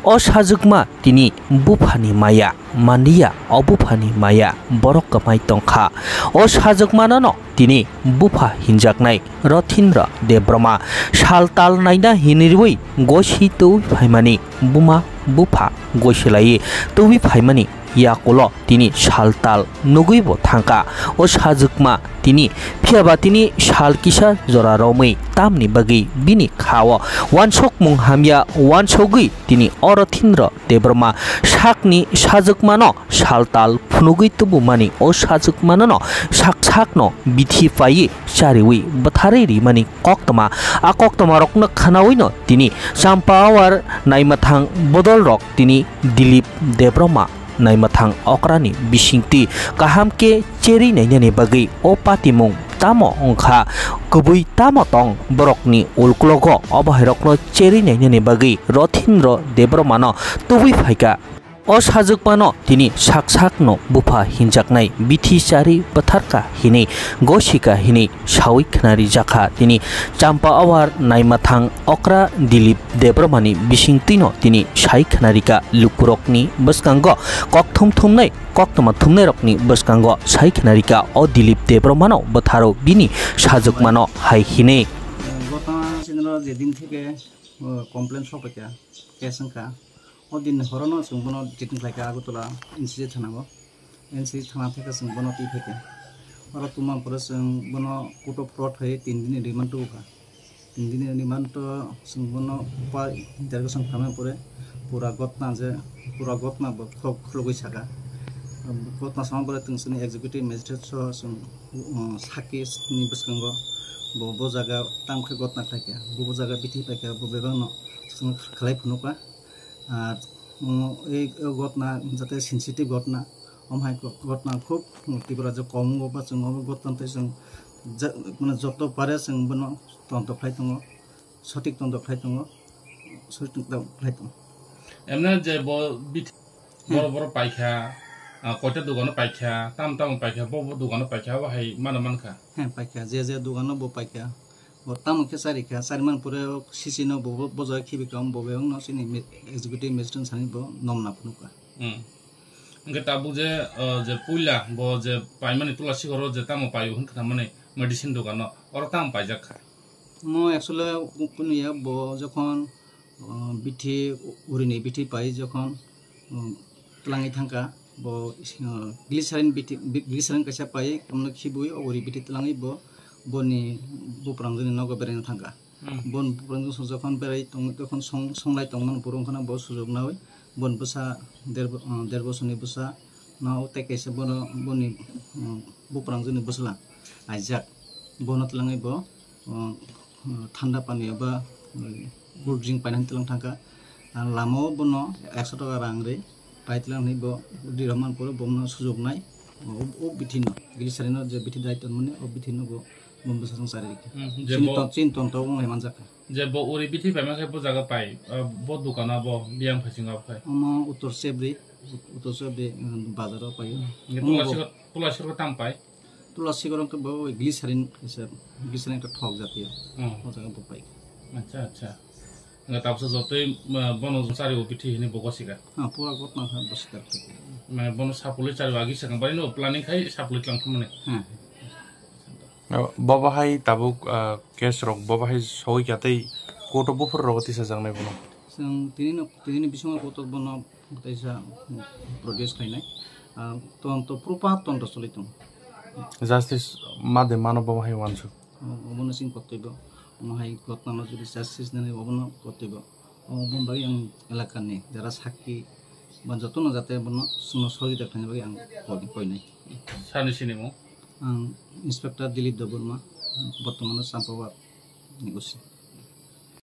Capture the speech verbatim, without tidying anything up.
O sajwkma tini buphani maya, manliya o buphani maya, borok kwmai tongkha. O sajwkmanono tini bupha hinjaknai Rothindra Debbarma sal tal naina hinwi gosi twi phaimani, buma bupha gosilaiwi twi phaimani yakulo tini sal tal nugwi bo thangkha. O sajwkma tini, phiyaba tini sal kisa jora romwi tamni bagwi bini kha-o wansokmung hamya wansogwi tini o Rothindra Debbarma sakni sajwkmano sal tal phunugwi tubumani, o sajwkmanono sak sakno bithi paiwi chariwi bwtharwi rimani koktwma. A koktwmarokno khwnawino tini Champawar naimathang bodolrok tini Dilip Debbarma naimathang okrani bisingtwi kaham khe cherwi nainani bagwi o patimung tamo wngkha, kubui tamo tong borokni ulkulogo, o bahairokno cherwi nainani bagwi Rothindra Debbarmano tubui phaikha. O sajwkmano tini sak sakno bupha hinjaknai bithi chari bwtharkha hinwi gosika hinwi sawi khwnarijakha. Tini Champawar naimathang okra Dilip Debbarmani bisingtwino tini sai khwnarikha lukurokni bwskango kokthum thumnai koktwma thumnairokni bwskango sai khwnarikha o Dilip Debbarmano bwtharo bini sajwkmano hai hinwi. গত সেদিন যেদিন থেকে, ও, কমপ্লেন সব একটা কেস সংখ্যা, ও দিন হরনো চুম্বনো জিতিন খাইকা আগরতলা এনসিসি থানাগো। এনসি থানা থেকে চুম্বনো টি থেকে। ওরা তোমার পরে চুম্বনো কোটো ফ্রড হয়ে তিন দিনে রিমান্ড টুকা। Tini rimando chwng bono pa interrogation khamani pore pura gotna je pura gotna bo khulok khulogwi saka. Gotna sama pore tong chini executive magistrate so chwng, um, saki ni bwskango bo, bo jaga tamo khe gotna khlaikha, bo, bo jaga bithi paikha, bo bebakno chwng khlai phunukha. Ar, um, ei gotna jate sensitive gotna, Omo hai gotna khub Tripura je kom wngbo ba chwng obo gotna tei chwng ja-, mane joto pare chwng bono tonto khlai tongo, sotik tonto khlai tongo, sotik tonto khlai tongo. Emne je bo bit-, Hmm. Boro boro paikha, ah, koita dogano paikha, tam tam paikha, bo bo dogano paikha, abo hai mano mankha. He paikha, je je dogano bo paikha. Bo tamo khe chari kha, chari man pore o C C no bo, bo, bo jaga khibi kha, bo bebak no chini me-, executive magistrate sani bo nom na phunuk kha. Hmm. Hwnkhe tabuk je, o, je puila bo je paimani Tula Sikhoro je tamo paio hwn kha mani medicine dogano, oro tamo paijak kha? Mo actually kunu ya bo jokhon, o, bithi urini bithi pai jokhon, um, twlangwi thangkha, bo, uh, glycerin bithi, bi-, glycerin kaisa pai, tamno khibui, o uri bithi twlangwi bo, boni buprang joni nogo beraina thangkha. Hmm. Bon buprang joni jokhon berai tong, jokhon song, songlai tongmani borok wngkhana bo sujok naui, bon bwsa der bo-, uh, der bosorni bwsa, no tei kaisa bono, boni, uh, buprang joni bwsla aijak, bono twlangwi bo, uh, thanda pani eba, um, cool drink painani twlang thangkha. Ang lama o bono ekso taka rang ri pai twlang hinwi bo ri rwmani pore bono sujok nai. O, o bithi no, glycerin no je bithi dai tonmani, o bithi no bo, bo bwsajwk chari rikha. Hmm, je chini bo ton, chini ton tabuk wng lai manjak kha. Je bo uri bithi paima khe bo jaga pai, uh, bo dukano bo biyang phaisingo abo khai. Omo Uttor Chebri, Uttor Chebri, um, bazaro paio. Hwnkhe omo Tula bo Sikhor, Tula Sikhor tam pai? Tula Sikhor wngkhe bo glycerin kaisa, glycerin ekta thok jatiyo. Hmm. O jaga bo pai. Acha, acha. Nga tabsa jotoi, ma, bono chari o bithi hini bo gosika. Ha, pura gotna kha bo sikar kha. Mane bono sapulwi chari o agi sakang bai no planning khai sapulwi tlang thumani. Ha. Bobo hai tabuk, ah, case rok bobo hai soi kha tei court o buphur rogo tisa jaknai bono. Chwng tini no, tini bisingo court o bono Teisa produce khainai, ah, tonto, proper tonto choli tongo. Justice ma de mano bo hai wansuk. O, obono chini kotoibo, omo hai gotnano jodi justice nani obono kotoibo. Omo bagwi ang elakani jara sakki ba jotono jate bono chwngno sohojogita khlaina bagwi ang koi, koinai. Sani sinimung? Ang Inspector Dilip Debbarma, bortomano Champawat ni O C.